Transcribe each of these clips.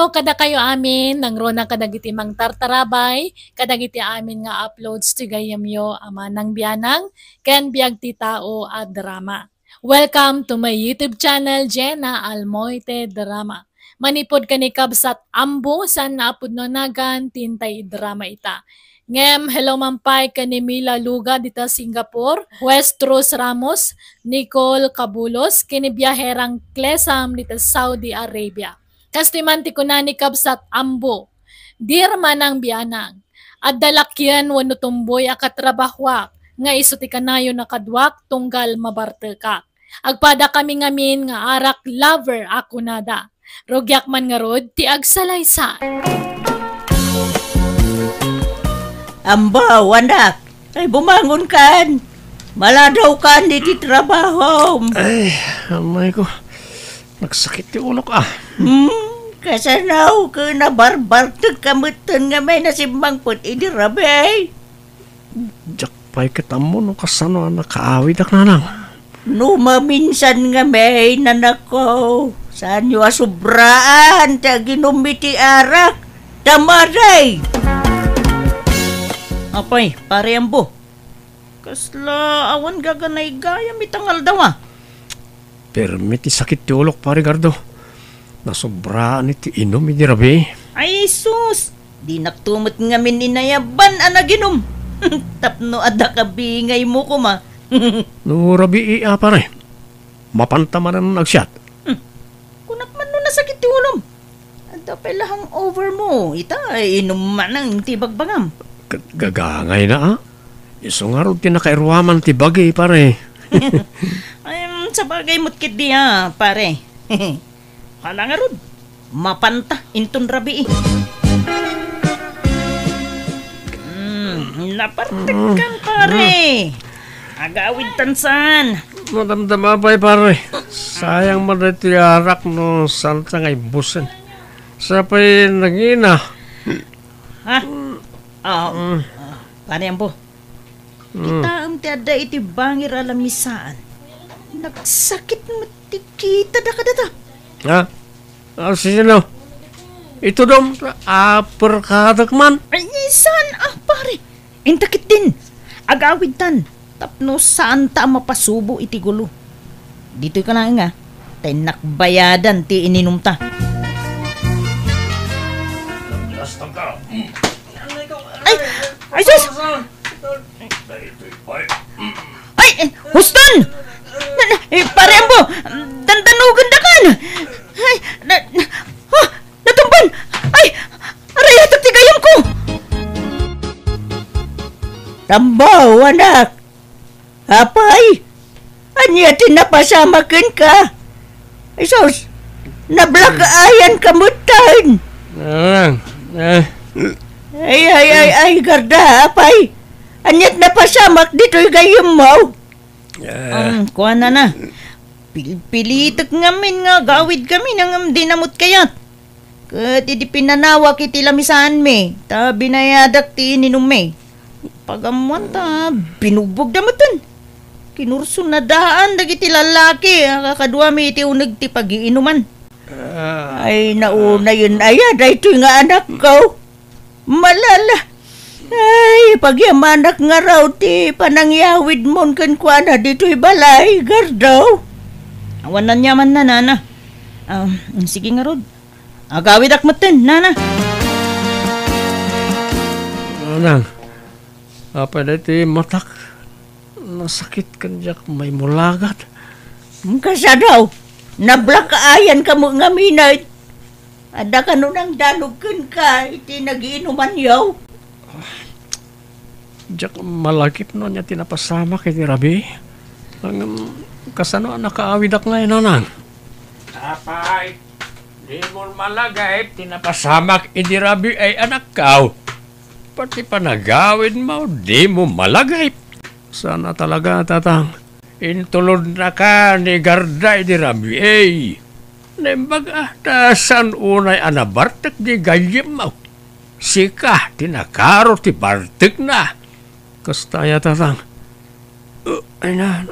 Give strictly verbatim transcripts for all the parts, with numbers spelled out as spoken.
Hello kadakayo amin, nangruna kadagiti mangtartarabay kadagiti amin nga uploads ti gayyemyo a manang bianang ken biag ti tao a drama. Welcome to my YouTube channel, Jenna Almoite Drama. Manipud ken ni Kabsat Ambo, saan nga a pudno a nagan ti intay idrama ita. Ngem, hello man pay ken ni Mila Luga dita Singapore, West Rose Ramos, Nicole Cabulos, ken ni Biaherang Klesam dita Saudi Arabia. Kastoy man ti kuna ni Kabsat Ambo, "Dear manang bianang, adda lakien wenno tumboy a katrabahoak nga isu ti kanayon a kaduak tunggal mabartekak. Agpadakami ngamin nga arak lover a kunada. Rugiak man ngarud ti agsalaysay." Ambaw, anak, ay bumangon kan. Maladaw kan iti trabahom. Ay, amay ko. Nagsakit ti ulok, ah. Hmm, kasano ket nabarbartek ka metten nga may nasimmangpet idi rabii? Diak pay ket ammo no kasano a nakaawidak, nanang. No maminsan nga may nanakko, saanyo a sobraan ti aginum iti arak. Tamaday! Apay, Pare Ambo, kasla awan gaganaygayam ita nga aldaw, a? Permi ti sakit ti ulok, Pare Gardo. Nasobraan iti inum idi rabii. Ay, sus! Dinakto met ngamin inayaban a naginum. Tapno adda kabingaymo koma. No rabii a, pare, mapanta manen agsiat. Hmm. Kunak man no nasakit ti ulom. Adda pay la hangover mo. Ita, inum manen ti bagbagam. Ket gagangayna, a? Isu ngarud ti nakairuaman ti bagi, pare. Ay, mm, sabagay met ketdi, a, pare. Hala ngarud, mapanta inton rabii. Hmm, nabartekkan, pare. Agawidtan saan. Madamdama pay, pare. Sayang man daytoy arak no saanta nga ibbusen. Sa pay nangina. Ha? Ah, ah, Pare Ambo. Mm. Kitaem ti adda iti bangir a lamisaan. Nagsakit met ti kitada kadata. Ha? Ah, sino? Itudom, aperkadak man. Ay, saan, a, pare? Inta ketdin. Agawidtan. Tapno saanta a mapasubo iti gulo. Ditoy ka laeng, a. Ta innak bayadan ti ininumta. Ay! Ay, sus! Ay, eh, huston! Na, na, eh, Pare Ambo, dandanugendakan! Ay, na, na, ah, natumban! Ay, arayatak ti gayamko! Tambaw, anak! Apay, ania ti napasamak kenka? Ay, sus, nablack-eyan ka metten. Ah, eh. Ay, ay, ay, ay, Garda, apay, ania ti napasamak ditoy gayyemmo? Eh. Ang kuanana, pilpilitek ngamin nga agawidkami ngem dina met kayat. Ket idi pinanawak iti lamisaanmi, ta binayadak ti ininummi. Pagammoan ta binugbogda metten. Kinursonadaan dagiti lalaki a kakaduami iti uneg ti pagiinuman. Ah. Ay, naunayen aya daytoy nga anakko. Malala. Ay, pagyamanak ngarud ti panangyawidmon kenkuana ditoy balay, Gardo. Awan aniamanna, nana. Ah, sige ngarud. Agawidak metten, nana. Nanang, apay daytoy matak? Nasakit ken diak maimulagat. Kasano? Nablack-eyan ka met ngamin. Adda kano nangdanog kenka iti nagiinumanyo? Diak malagip no ania ti napasamak iti rabii. Ngem, kasano a nakaawidak ngay, nanang? Apay, dimon malagip ti napasamak iti rabii ay anakko. Pati panagawidmo, dimo malagip. Saan a talaga, tatang. Intulodnaka ni Garda idi rabii. Naimbag a, ta saan unay a nabartek di gayyemmo. Sika ti nakaro ti bartekna. Kasta aya, tatang. Uh, ay na,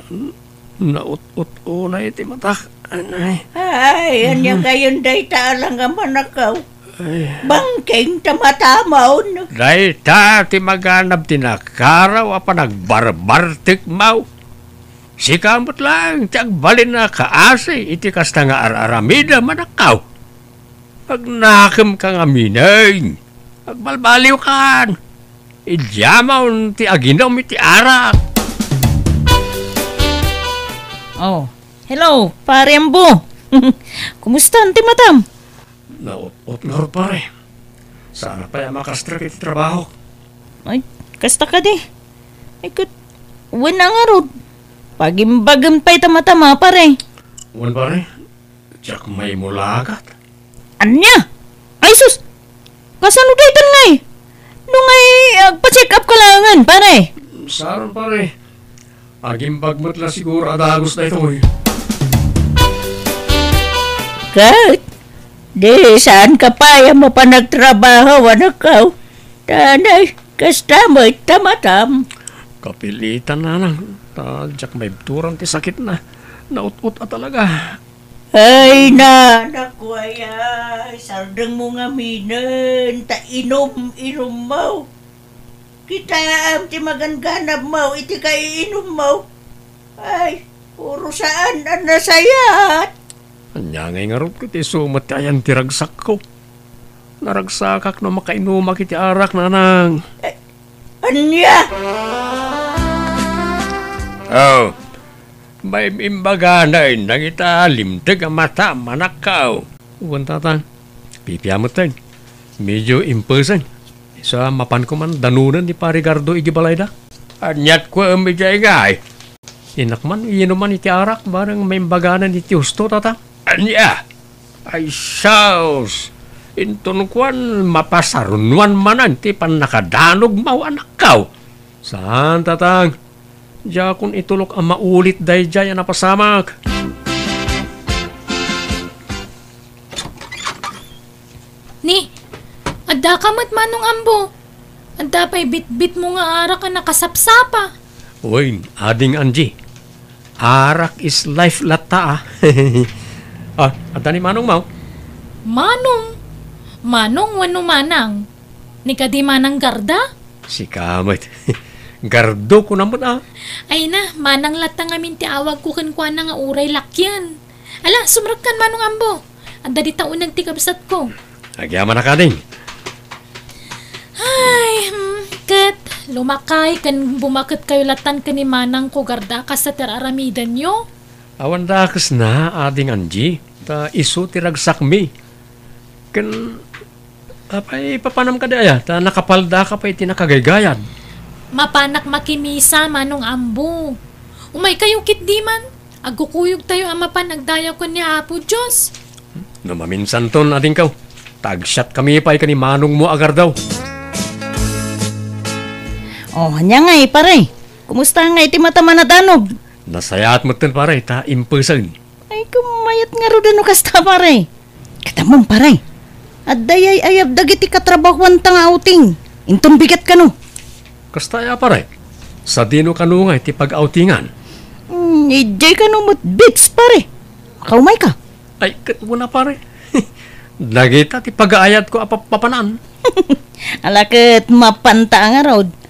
naut-ut unay ti matak. Ay. Ay, ania kayon dayta a langamanakaw? Ay. Bangkeng ta matamon. Dayta ti maganab ti nakaraw a panagbarbartekmaw. Sika met laeng ti agbalin a kaasi iti kasta nga ar-aramidem, anakkaw. Agnakemka ngamin. Agbalbaliwkan. Idiamon ti aginum iti arak. Oh, hello, Pare Ambo. Kumusta ti matam? Naut-ot ngarud, pare. Saan pay a makastrek iti trabaho. Ay, kasta kadi. Ay, ket, wen a ngarud. Pagimbagem pay ta matam, pare. Wen, pare. Diak maimulagat. Ania? Ay, sus! Kasano daytan ngay? No ngay, agpa-check up ka laengen, pare. Saan, pare. Agimbag met la siguro a dagus daytoy. Ket, di saan ka pay a mapan agtrabaho, anakkaw. Tanay, kasta met ta matam. Kapilitan, nanang. Ta diak maibturan ti sakitna. Naut-ot a talaga. Ay, na, naku, ay, ay, sardengmo ngaminen, ta inum-inummo. Kitaem ti maganganabmo iti kaiinummo. Ay, puro saan a nasayat. Ania ngay ngarud ket isu met ti ayan ti ragsakko. Naragsakak no makainumak iti arak, nanang. Eh, ania? Oh, maimbagana innak ita limteg a mata, manakkaw. Wen, tatang. Pipia metten. Medio impesen. Sa mapan koman danonen ni Pare Gardo iti balayda. Aniat ko, em, idiay ngay? Innak man inuman iti arak, bareng maimbaganan iti husto, tatang. Ania? Ay, sus! Inton kuan, mapasarnuan manen ti pannakadanogmo, anakkaw. Saan, tatang. Diakon itulok a maulit daydiay a napasamak. Ni, adda ka met, Manong Ambo. Adda pay bitbitmo nga arak a nakasapsapa. Wen, Ading Angie. Arak is life latta, ah. Ah, adda ni Manong mo? Manong? Manong wenno Manang? Ni kadi Manang Garda? Sika met. Gardo ko na met, ah. Ay na, Manang latta ngamin ti awagko kenkuana nga uray lakien. Ala, sumrekkan, Manong Ambo. Adda dita uneg ti kabsatko. Agyamanak, Ading. Ay, hmm, ket lumakay ken bumaketkayo lattan ken ni Manangko Garda kasta ti ar-aramidenyo? Awan dakesna, Ading Angie, ta isu ti ragsakmi. Ken, apay, papanam kadi aya, ta nakapaldaka pay iti nakagaygayad. Mapanak makimisa, Manong Ambo. Umaykayo ketdi man. Agkukuyogtayo a mapan agdayaw ken ni Apo Dios. No maminsanton, adingko, ta agsiatkami pay ken ni manongmo a Gardaw. Oh, ania ngay, pare? Kumusta ngay ti matam a nadanog? Nasayaat metten, pare, ta impesen. Ay, kumayat ngarud no kasta, pare. Ket ammom, pare, adda ay-ayab dagiti katrabahuanta nga outing. Inton bigat kano. Kasta aya, pare? Sadino kano nga iti pag-outingan? Hmm, idiay kano met beach, pare. Makaumayka. Ay, ket wen a, pare. Dagita ti pagaayatko a pap-, papanan. Ala ket mapanta a ngarud.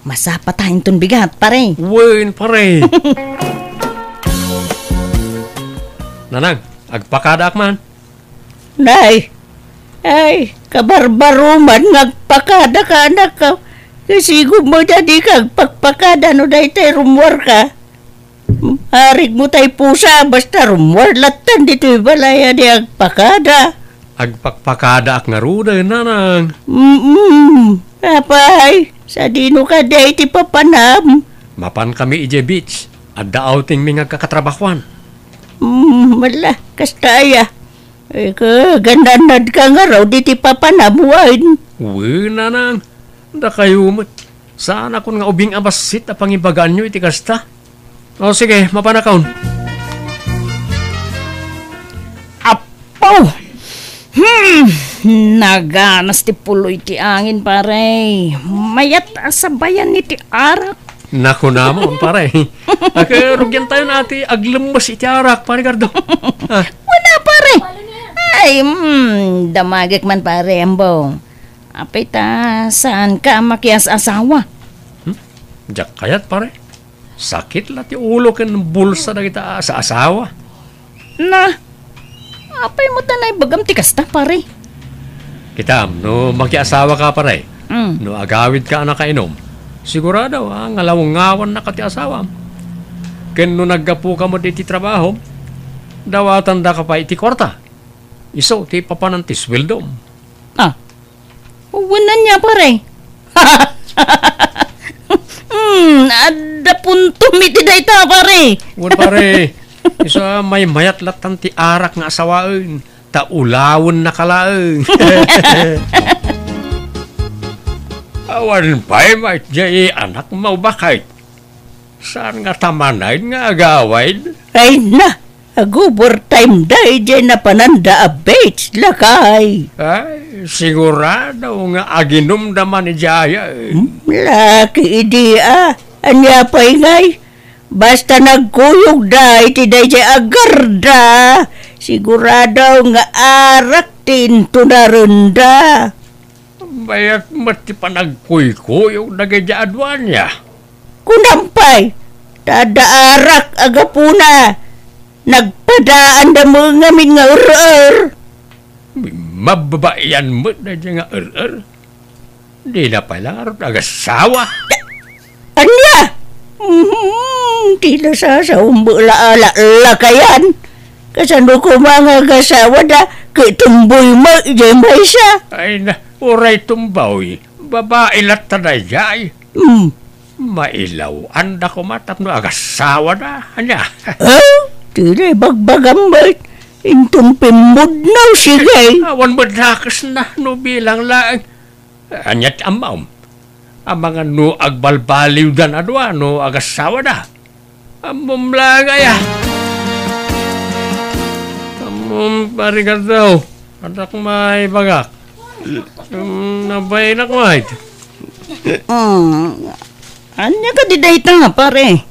Masapata inton bigat, pare. Wen, pare. Nanang, agpakadaak man. Nay, ay, kabarbaroman nga agpakada ka, anak, ka. Kasigom met a dika agpakpakada no daytay rummuarka. Arigmo tay pusa, basta rummuar lattan ditoy balay a di agpakada. Agpakpakadaak ngaruden, nanang. Mm-mm. Apay, sadino kadi ti papanam? Mapankami idiay beach. Adda outingmi nga agkakatrabahuan. Mm, ala, kasta aya. Eh, kagananad ka ngarud iti papanam wen? Wen, nanang. Dakayo met. Saanakon nga ubing a bassit a pangibagaanyo iti kasta. O, sige, mapanakon. Apo! Hmm! Naganas ti puloy ti angin, pare. Mayat a sabayan iti arak. Nakunamon, pare. Ag-, rugian tayo na ti aglemmes iti arak, pare Gardo. Ah. Wala, pare. Ah, Ay, mm, damagek man, pare, ammo. Apay ta, saanka a makias-asawa? Hmm? Diak kayat, pare. Sakit la ti ulo ken bulsa dagita a asawa. Na, apay met a naibagam ti kasta, pare? Kitam, no makiasawaka, pare, Mm. no agawidka a nakainom, sigurado a ngalawngawanka ti asawam. Ken no naggapuka met iti trabahom, dawatandaka pay iti kuarta. Isu ti papanan ti sueldom. Ah, wen ania, pare? Hmm, adda puntom iti dayta, pare. Wen, pare, isu a maymayat lattan ti arak nga asawaen, ta ulawennaka laeng. Awan pay met diay anakmo, baket. Saan nga ta manen nga agawid? Ay na, ag-overtime da idiay napananda a beach, lakay. Ay, sigurado nga aginumda man idiay. Hmm, laki idi, ah. Ania pay ngay? Basta nagkuyogda iti daydiay a garda, sigurado nga arak ti intunarenda. Mayat met ti panagkuykuyog dagiti aduania. Kunam pay, ta adda arak a gapuna. Nagpadaanda met ngamin nga er-er. Mababaian met daydiay nga er-er. Dina pay la ngarud agassawa. Ania? Mhm, ti nasasaom met la a lakayan. Kasano koma nga agasawada, ket tumboy met idiay maysa? Ay na, uray tumboy. Babai latta daydiay. Hmm. Mailaw-anda koma tapno agasawada. Ania? Ah, ti naibagbagam met. Inton pimmudnaw, sige. Awan met dakesna no bilang laeng. Ania ti ammom? Amangan no agbalbaliwdan a dua no agasawada. Ammom laeng aya. Ammom, Pare Gardaw. Addak maibagak. Um, nabainak met. Hmm. Ania kadi dayta, pare?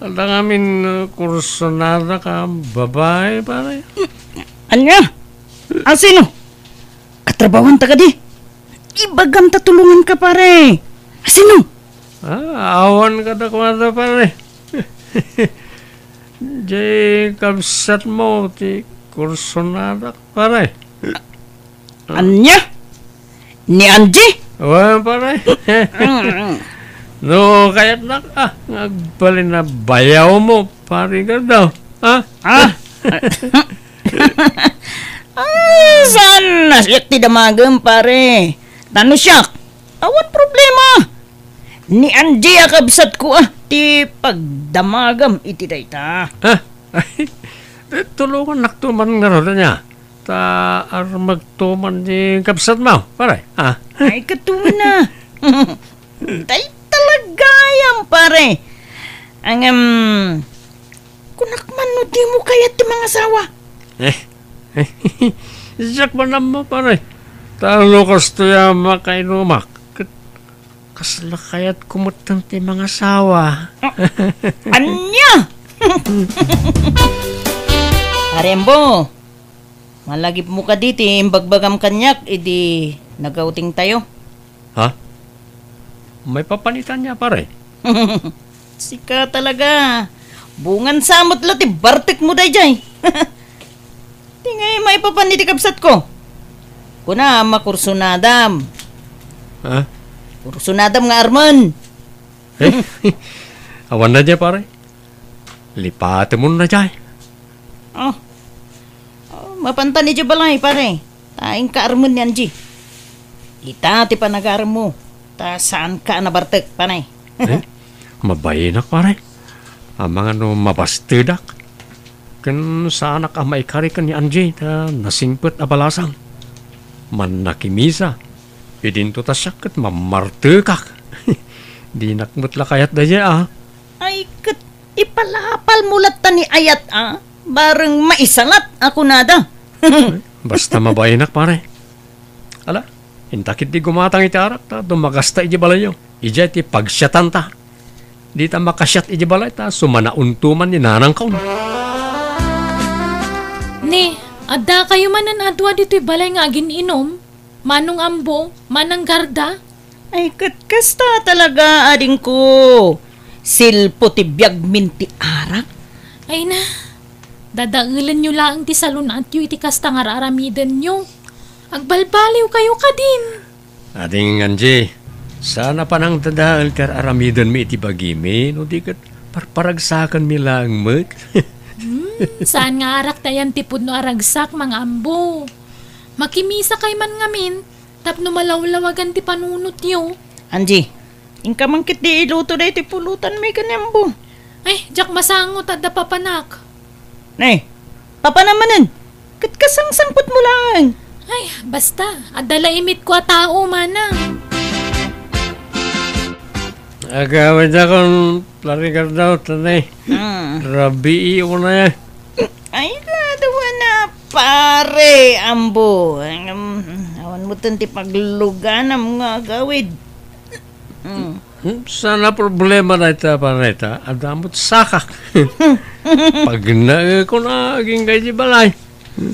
Adda ngamin, uh, kursunada ka babai, pare. Ania? A, sino? Katrabahuanta kadi? Ibagam ta tulonganka, pare. A, sino? Ah, awan kadakuada, pare. Diay kabsatmo ti kursunadak, pare. Ania? Ni Angie? Wen, pare. Mm. No kayatnak, ah, nga agbalin a bayawmo, Pare Gardaw. Ah? Ah? Ah, saan na siak ti damagem, pare? Ta no siak, awan problema. Ni Angie a kabsatko, ah, ti pagdamagam iti dayta. Ah? Tulongannakto man ngarud, ania? Ta armegto man ni kabsatmo, pare. Ah? Ay, katuon na. Tay talaga yan, pare. Ang, em, kunak man no di mo kayat ti mangasawa. Eh, siak man ammo, pare. Ta no kastoy a makainumak, ket kasla kayatko metten ti mangasawa. Ah, ania? Pare Ambo, malagipmo kadi ti imbagbagam kaniak idi nag-outingtayo? Ha? Maipapan ita ania, pare? Sika talaga. Bungan sa met la ti bartekmo daydiay. Ti ngay maipapan iti kabsatko. Kuna, makursunadam. Ha? Kursunadam nga armen. Eh? Awan na dia, pare. Lipatemon na jay. Oh. Oh, mapantan idiay balay, pare. Ta inka armen ni Angie. Ita ti panagaremmo. Ta saanka a nabartek, pare. Eh? Mabainak, pare. Amangan no mabastedak. Ken saanak a maikari ken ni Angie, ta nasingpet a balasang. Mannakimisa. Idinto ta siak ket mammartekak. Dinak met la kayat daydiay, a. Ay, ket ipalapalmo latta ni ayat, a. Bareng maisalat a kunada. Basta mabainak, pare. Ala, inta ketdi gumatang iti arak ta dumagasta idiay balayyo. Idiay ti pagsiatanta. Dita makasiat idiay balay ta sumanaonto man ni nanangko. Ni, Addakayo manen a dua ditoy balay nga agin-inom, Manong Ambo, Manang Garda? Ay, ket kasta talaga, adingko. Silpo ti biagmin ti arak. Ay na, dadaelenyo laeng ti salun-atyo iti kasta nga ar-aramidenyo. Agbalbaliwkayo kadin. Ading Angie, saan a panangdadael ti ar-aramidenmi iti bagimi, no di ket parparagsakanmi laeng met. Hmm, saan nga arak ti ayan ti pudno a ragsak, Mang Ambo. Makimisakay man ngamin, tapno malawlawagan ti panunotyo. Angie, inka man ketdi iluto daytoy pulutanmi ken ni Ambo. Ay, diak masango ta adda papanak. Nay, papanam manen. Ket kasangsangpetmo laeng. Ay, basta, adda la imitko a tao, manang. Agawidakon, Pari Garda, tanay. Hmm. Rabii unay. Ay, kadawa na, pare, Ambo. Em, awan mo ti pagluganam nga agawid. Hmm. Hmm, saan a problema dayta, pare, ta adda met sakak. Pagnaekon a agingga iti balay.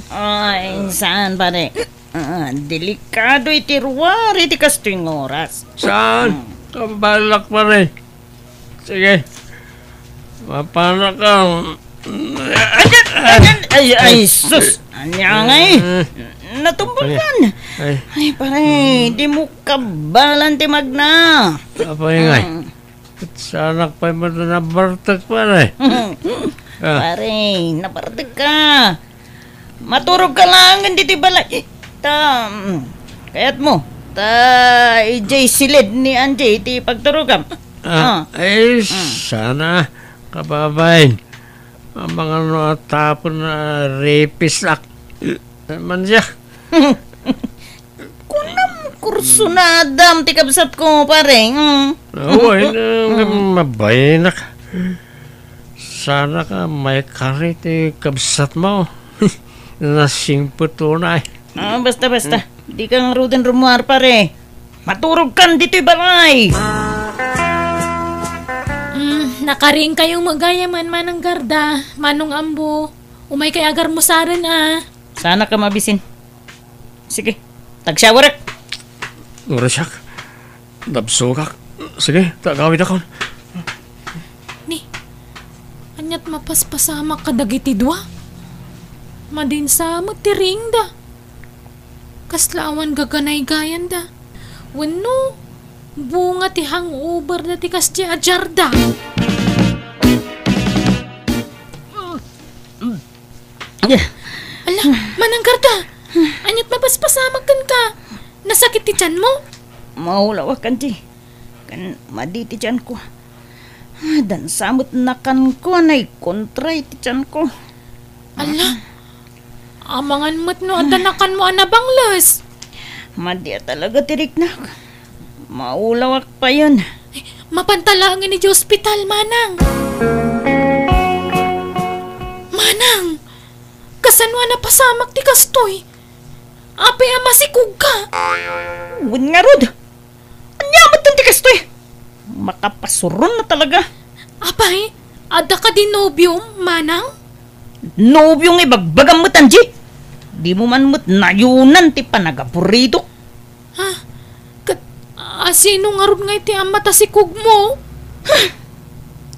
Ay, saan, pare? Ah, delikado iti ruar iti kastoy nga oras. Saan? Hmm. Kabalak, pare. Sige. Mapanaka. Ay, ay, ay, sus! Ania ngay? Eh. Natumbakan. Ay. Ay, pare, hmm, di mo kabalan ti magna. Apay ngay? Hmm. Saanak pay met a nabartek, pare. Ah. Pare, nabartek ka. Maturog ka laengen ditoy balay. Ta, mm, kayat mo. Ta, idiay silid ni Angie iti pagturogam. Ah, ah. Ay, mm, sana, kababain. Amangan no a tapon a ripisak. Man siya. Kunam, kursunadam ti kabsatko, pare. Mm. Awan, mm, mabayanak. Saanak a maikari ti kabsatmo. Nasingpet unay. Ah, basta, basta. Mm. Dika ngaruden rummuar, pare. Maturogkan ditoy balay. Mm, nakariingkayo met gayamen, Manang Garda, Manong Ambo. Umaykay agarmusaren a. Saanak a mabisin. Sige, tagshowerek. Ngura siak. Nabsogak. Sige, ta agawidakon. Ni, aniat mapaspasamak kadagiti dua? Madinsa met ti riingda. Kasla awan gaganaygayanda. Wenno, bunga ti hangover da ti kasdi a jarda. Ala, Manang Garda, aniat mapaspasamak kenka? Nasakit ti tianmo? Maulawak, Angie. Ken madi ti tianko. Ah, dansa met nakanko a naikontra iti tianko. Ala, amangan met no adda nakanmo a nabangles. Madi a talaga ti riknak. Maulawak payen. Ay, mapanta laengen iti ospital, Manang. Manang, kasano a napasamak ti kastoy? Apay a masikogka? Wen ngarud. Ania met ti kastoy? Makapasuron na talaga. Apay, adda kadi nobiom, Manang? Nobio nga ibagbagam met, Angie. Dimo man met nayonan ti panagaburidok. Ha? Ket, a, sino ngarud ngay ti ama ta sikogmo?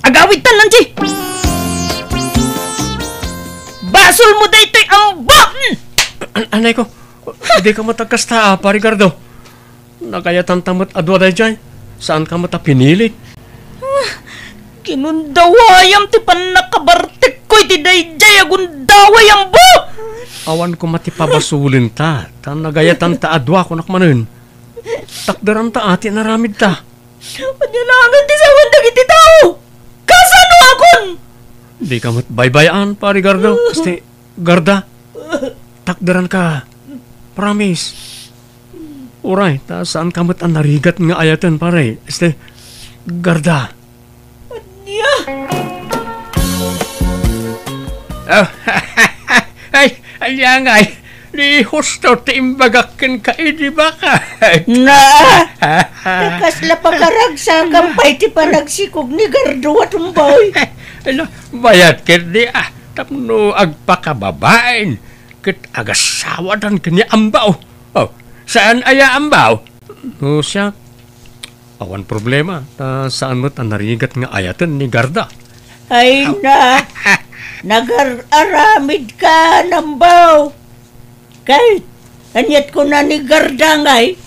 Agawidtan, Angie! Basolmo daytoy, Ambo! An-, anay ko, dika met agkasta, ah, Pari Gardo. Nagayatanta met a dua daydiay. Saanka met a pinili. Ah, kinundawayam ti pannakabartekko iti daydiay a gundaway, Ambo! Awan koma ti pabasolenta, ta nagayatanta a dua, kunak manen. Takderanta a ti inaramidta. Ania laengen ti sawen dagiti tao? Kasanoakon? Dika met baybay-an, Pari Gardo. Asti, Garda, takderanka. Promise. Uray, ta saanka met a narigat nga ayaten, pare. Este, Garda. Ania? Ah, ay, ania ngay? Ni husto ti imbagak kenka idi, baka. Na, ta kasla pakaragsakam pay ti panagsikog ni Gardo a tumbay. Ala, bayat ketdi, ah, tapno agpakababain. Ket agasawadan ken ni Ambaw. Oh, saan aya Ambaw? No siak, awan problema. Ta saan met a narigat nga ayaten ni Garda. Ay na, nagar-aramid ka, Ambaw. Kay, aniat kuna ni Garda ngay?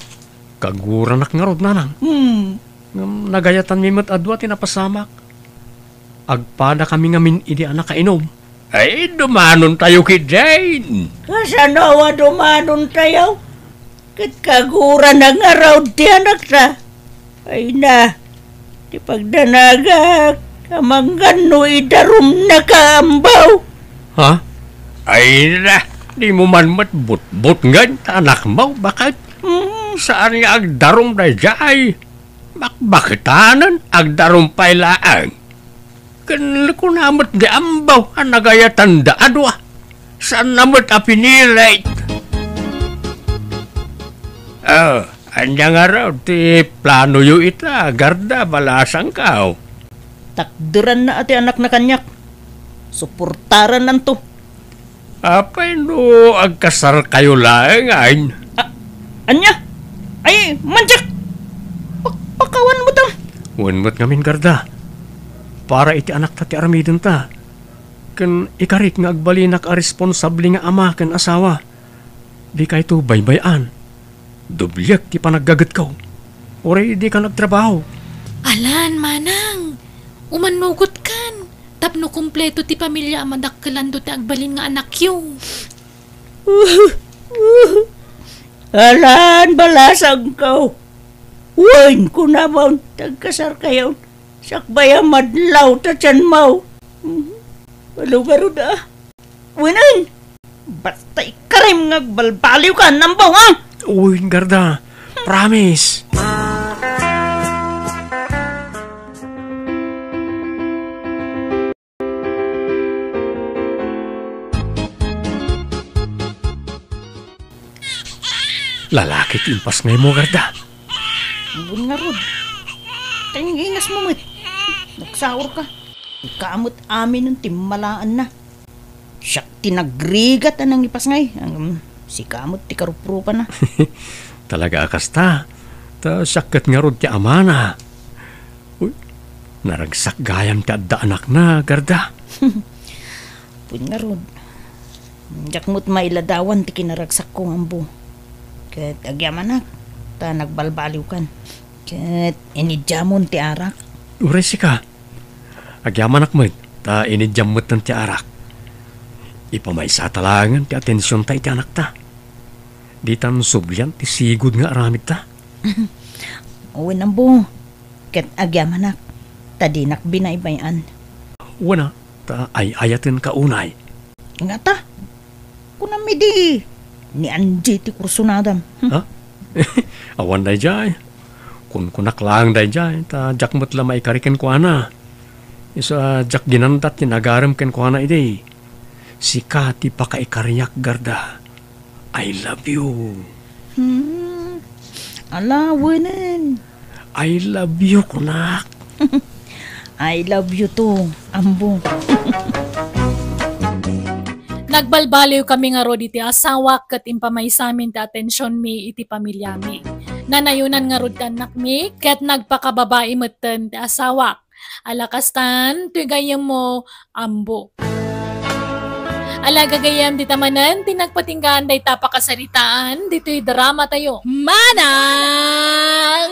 Kaguranak ngarud, nanang. Hmm. Ngem nagayatanmi met a dua ti napasamak. Agpada kami ngamin idi a nakainom. Ay, dumanon tayo ketdin. Kasano a dumanon tayo? Ket kagurana ngarud ti anakta. Ay na, ti pagdanagak, amangan no idarumnaka, Ambaw. Ha? Ay na, dimo man met butbutngen ta anakmo, baket? Hmm. Saan nga agdarum daydiay? Bakbaketanen, agdarum pay laeng. Ken kuna met ni Ambaw a nagayatanda a dua. Saanna met a pinilit. Oh, ania ngarud ti planoyo ita, Garda, balasangko? Takderanna a ti anakna kaniak. Suportarannanto. Apay no agkasarkayo laengen? A-, ania? Ay, manjak! Pak-, pakawan mo ta! Wen met ngamin, Garda. Para iti anakta ti aramidenta. Ken ikarik nga agbalinak a responsable nga ama ken asawa. Dikayto baybay-an. Dobliek ti panaggagetko. Uray dikan agtrabaho. Alan, manang, umannugotkan tapno kompleto ti pamilia a madakkelanto ti agbalin nga anakyo. Alan, balasangko. Wen, kunamon, tagkasarkayon. Sakbay a madlaw ta tianmo. Mhm. Ano garud a? Wenen! Basta ikarim nga agbalbaliwka, Ambaw, ha? Uy, Garda. Promise. Lalaki ti impasngaymo, Garda. Ammon ngarud. Kaingingasmo met. Nagsaurka. Ika met aminen ti malaanna. Siak ti nagrigat a nangipasngay. Ngem sika met ti karuprupana. Talaga a kasta. Ta siak ket ngarud ti amana. Uy, naragsak gayam ti adda anakna, Garda. Ammon ngarud. Diak met mailadawan ti kinaragsakko nga ammo. Ket agyamanak, ta nagbalbaliwkan. Ket inidiamon ti arak. Uray sika. Agyamanak met, ta inidiam metten ti arak. Ipamaysata laengen ti atensionta iti anakta. Ditan sublian ti sigud nga aramidta. Wen, ammo. Ket agyamanak, ta dinak binaybay-an. Wen a, ta ay-ayatenka unay. Ngata? Kunam idi, ni Angie ti kursunadam. Hmm? Ha? Awan daydiay. Kunkunak laeng daydiay, ta diak met la maikari kenkuana. Isu a diak ginandat ti nagarem kenkuana idi. Sika ti pakaikariak, Garda. I love you. Hmm. Ala, wenen. I love you, kunak. I love you too, ammo. Nagbalbaliw kami ngarud iti asawak ket impamaysamin ti atensionmi iti pamiliami. Nanayonan ngarud ti annakmi ket nagpakababai metten ti asawak. Ala kastan, toy gayyemmo, ammo. Ala gagayyem, dita manen ti nagpatinggaan dayta pakasaritaan ditoy dramatayo. Manang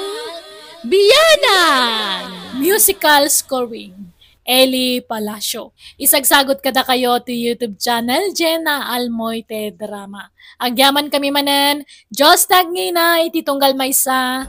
Bianang! Musical scoring, Eli Palacio. Isagsagot kadakayo ti YouTube channel, Jenna Almoite Drama. Agyaman kami manen, Dios ti agngina iti tunggal maysa.